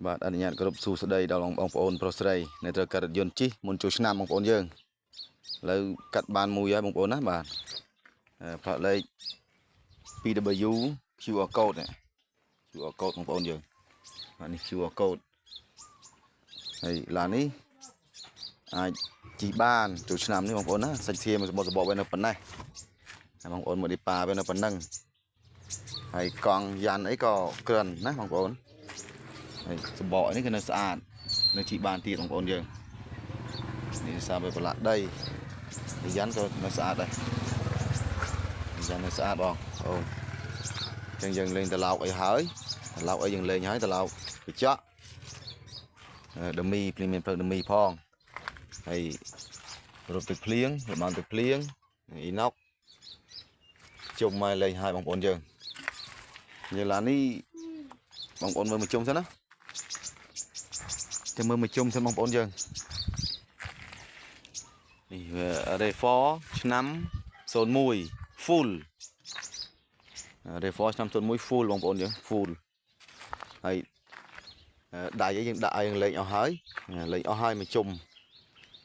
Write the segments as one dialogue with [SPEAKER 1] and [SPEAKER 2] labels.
[SPEAKER 1] បាទអនុញ្ញាតគោរពសួស្តីដល់បងប្អូនប្រុសស្រីនៅត្រូវកាត់រថយន្តជិះមុនចូលឆ្នាំបងប្អូនយើងឥឡូវកាត់បានមួយហើយបងប្អូនណាបាទផ្លាកលេខ 2W QR code នេះ QR code បងប្អូនយើងបាទនេះ QR code ហើយឡាននេះអាចជិះបានចូលឆ្នាំនេះបងប្អូនណាសាច់ធៀមសបកសបកវានៅប៉ុណ្ណេះហើយបងប្អូនមើលឌីប៉ាវានៅប៉ុណ្ណឹងហើយកង់យ៉ាន់អីក៏ក្រិនណាបងប្អូនហើយសបកនេះក៏នៅស្អាតនៅជិះបានទៀតបងប្អូនយើងនេះសារវាប្រឡាក់ដីហើយយ៉ាន់ក៏នៅស្អាតដែរយ៉ាន់នៅស្អាតបងប្អូនអញ្ចឹងយើងលេងត្រឡោកអីហើយត្រឡោកអីយើងលេងហើយត្រឡោកកញ្ចក់ដមីភ្លៀងមានផ្លូវដមីផងហើយរត់ទឹកភ្លៀងរបានទឹកភ្លៀងអ៊ីណុកជុំមកលេងហើយបងប្អូនយើងយើងឡាននេះបងប្អូនមើលមកជុំសិនណាចាំមើលមកជុំសិនបងប្អូនយើងនេះវា RAV4 ឆ្នាំ01 full RAV4 ឆ្នាំ01 full បងប្អូនយើង full ហើយដៃឯងយើងដាក់ឲ្យយើងលេងអស់ហើយលេងអស់ហើយមកជុំ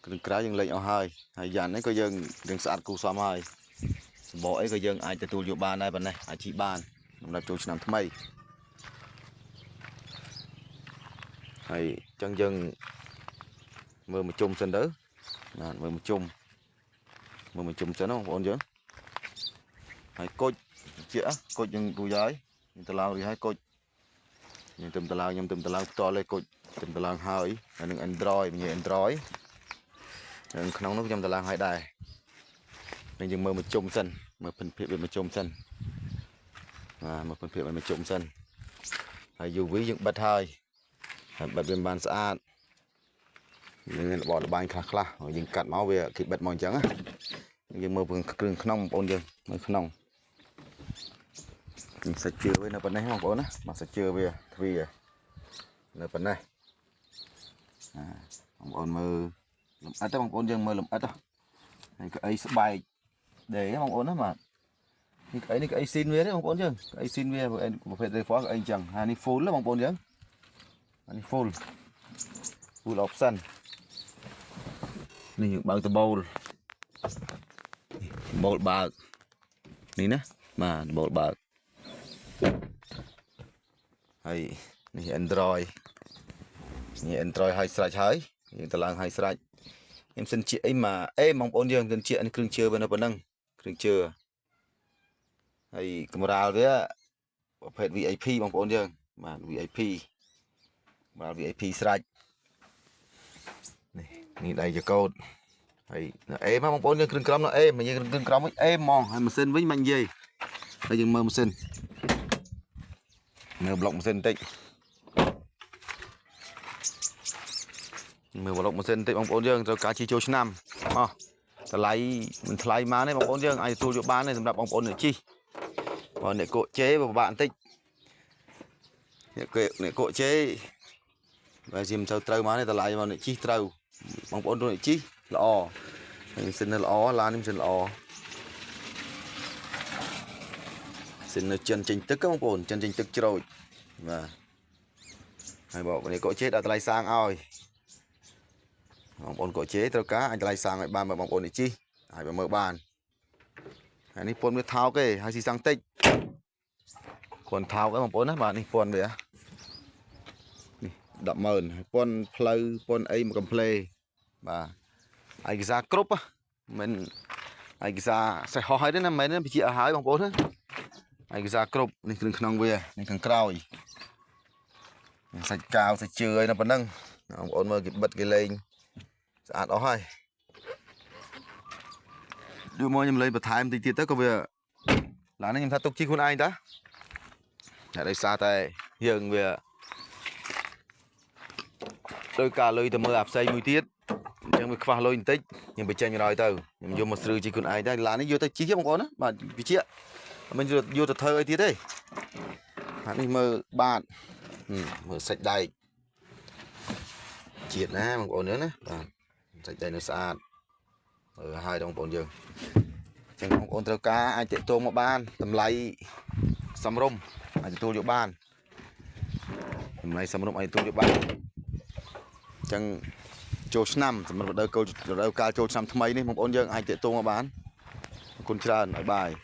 [SPEAKER 1] គ្រឿងក្រៅយើងលេងអស់ហើយហើយយ៉ាងនេះក៏យើងយើងស្អាតគូសមហើយសម្បកអីក៏យើងអាចទទួលយកបានដែរប៉ុណ្ណេះអាចជីបានសម្រាប់ចូលឆ្នាំថ្មីហើយអញ្ចឹងយើងមើលមកជុំសិនទៅបាទមើលមកជុំមើលមកជុំសិនណាបងប្អូនយើងហើយគុជជាគុជយើងរួចហើយយើងទៅឡើងរួចហើយគុជយើងទៅឡើងខ្ញុំទៅឡើងផ្ទាល់លេគុជទៅឡើងហើយហើយនឹង Android និយាយ Android នៅក្នុងនោះខ្ញុំទៅឡើងហើយដែរនឹងយើងមើលមកជុំសិនមើលភិនភាពវាមកជុំសិនបាទមើលភិនភាពវាមកជុំសិនហើយ UV យើងបិទហើយហើយបិទវាមិនបានស្អាតយើងមានរបបលបាញ់ខ្លះខ្លះយើងកាត់មកវាគេបិទមកអញ្ចឹងណាយើងមើលគ្រឿងក្នុងបងប្អូនយើងមើលក្នុងសាច់ជឿវានៅប៉ុណ្ណេះបងប្អូនណាមកសាច់ជឿវាទ្វានៅប៉ុណ្ណេះបងប្អូនមើលលំអិតបងប្អូនយើងមើលលំអិតហើយកៅអីស្បែកដេបងប្អូនណាបាទនេះកៅអីនេះកៅអីស៊ីនវាទេបងប្អូនយើងកៅអីស៊ីនវាប្រភេទ RAV4 កៅអីអញ្ចឹងហើយនេះ full បងប្អូនយើងអានេះ full full option នេះយើងបើកដបូលដបូលបើកនេះណាបាទដបូលបើកហើយនេះ Android នេះ Android ហើយស្រេចហើយយើងទៅឡើងហើយស្រេចខ្ញុំសិនជាអីមកអេបងប្អូនយើងសិនជានេះគ្រឿងជឿវានៅប៉ុណ្ណឹងគ្រឿងជឿហើយកម្រាលវាប្រភេទ VIP បងប្អូនយើងបាទ VIP កម្រាល VIP ស្រេចនេះនេះដៃចកោតហើយនៅអេមកបងប្អូនយើងគ្រឿងក្រមនៅអេមកយើងគ្រឿងក្រមវិញអេហ្មងហើយម៉ាស៊ីនវិញមិននិយាយហើយយើងមើលម៉ាស៊ីនមើលប្លុកម៉ាស៊ីនបន្តិចមើលប្លុកម៉ាស៊ីនបន្តិចបងប្អូនយើងត្រូវការជីចូលឆ្នាំអោះតម្លៃមិនថ្លៃមកទេបងប្អូនយើងអាចទទួលយកបានទេសម្រាប់បងប្អូនអ្នកជិះបើអ្នកកក់ជេពិបាកបន្តិចអ្នកកអ្នកកក់ជេបើជាមិនសូវត្រូវមកទេតម្លៃមកអ្នកជិះត្រូវបងប្អូនអ្នកជិះល្អហើយម៉ាស៊ីននៅល្អឡាននេះម៉ាស៊ីនល្អស៊ីននៅចិនចេញទឹកបងប្អូនចិនចេញទឹកច្រូចបាទហើយបើអ្នកកក់ជេដាក់តម្លៃសាងឲ្យបងប្អូនកក់ជេត្រូវការអាចតម្លៃសាងឲ្យបានបើបងប្អូននេះជិះហើយបើមើលបានហើយនេះពន្ធវាថោកទេហើយស៊ីសាំងតិចពន្ធថោកហ្នឹងបងប្អូនណាបាទនេះពន្ធវានេះ100,000ហើយពន្ធផ្លូវពន្ធអីមកកំ pl បាទឯកសារគ្រប់មិនឯកសារសេះហោះហើយទេណាមិនមែនទេបញ្ជាឲ្យហើយបងប្អូនណាឯកសារគ្រប់នេះគ្រឿងក្នុងវានេះខាងក្រោយសាច់កាវសាច់ជឿអីនៅប៉ុណ្ណឹងបងប្អូនមើលគេបិទគេលេងស្អាតអស់ហើយយកមកខ្ញុំលេងបន្ថែមតិចទៀតទៅក៏វាឡាននេះខ្ញុំថាទុកជីខ្លួនឯងតាតែដោយសារតែយើងវាដោយការលុយទៅមើលអាផ្សេងមួយទៀតអញ្ចឹងវាខ្វះលុយបន្តិចខ្ញុំបញ្ចេញរយទៅខ្ញុំយកមកស្ឬជីខ្លួនឯងដែរឡាននេះយកទៅជីបងប្អូនណាបាទវិជាមិនយកទៅធ្វើអីទៀតទេបាទនេះមើលបាតមើលសាច់ដែកជាតិណាបងប្អូនយើងណាបាទសាច់ដែកនៅស្អាតមើលហើយបងប្អូនយើងអញ្ចឹងបងប្អូនត្រូវការអាចតាក់ទងមកបានតម្លៃសមរម្យអាចទទួលយកបាន តម្លៃសមរម្យឲ្យទទួលយកបានអញ្ចឹងចូលឆ្នាំសម្រាប់រដូវកូលរដូវកាលចូលឆ្នាំថ្មីនេះបងប្អូនយើងអាចតាក់ទងមកបានអរគុណច្រើនឲ្យបាយ។